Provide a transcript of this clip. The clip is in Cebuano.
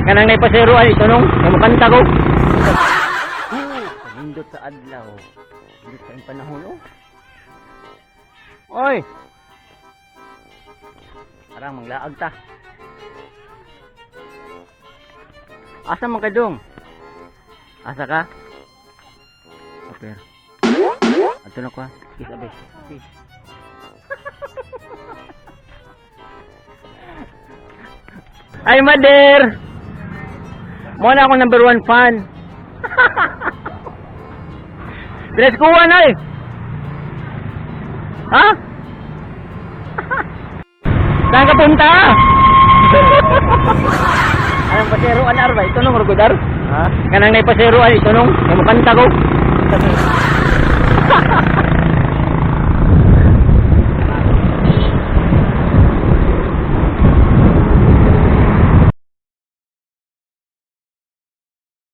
Kanang naipasero ay itunong, kay mukanta ko. Nindot sa adlaw. Nindot sa panahon oh. Oy. Parang manglaag ta. Asa man ka dong? Asa ka? Okay. Ato na ko ha. Kiss abe. Kiss. Ay, mother! Mo na akong number one fan. Bilas kuha na eh. Ha? Saan ka punta? Anong pasero anar ba? Ito nung rugudar? Ha? Kanang naipasero ay ito nung kay mukanta ko.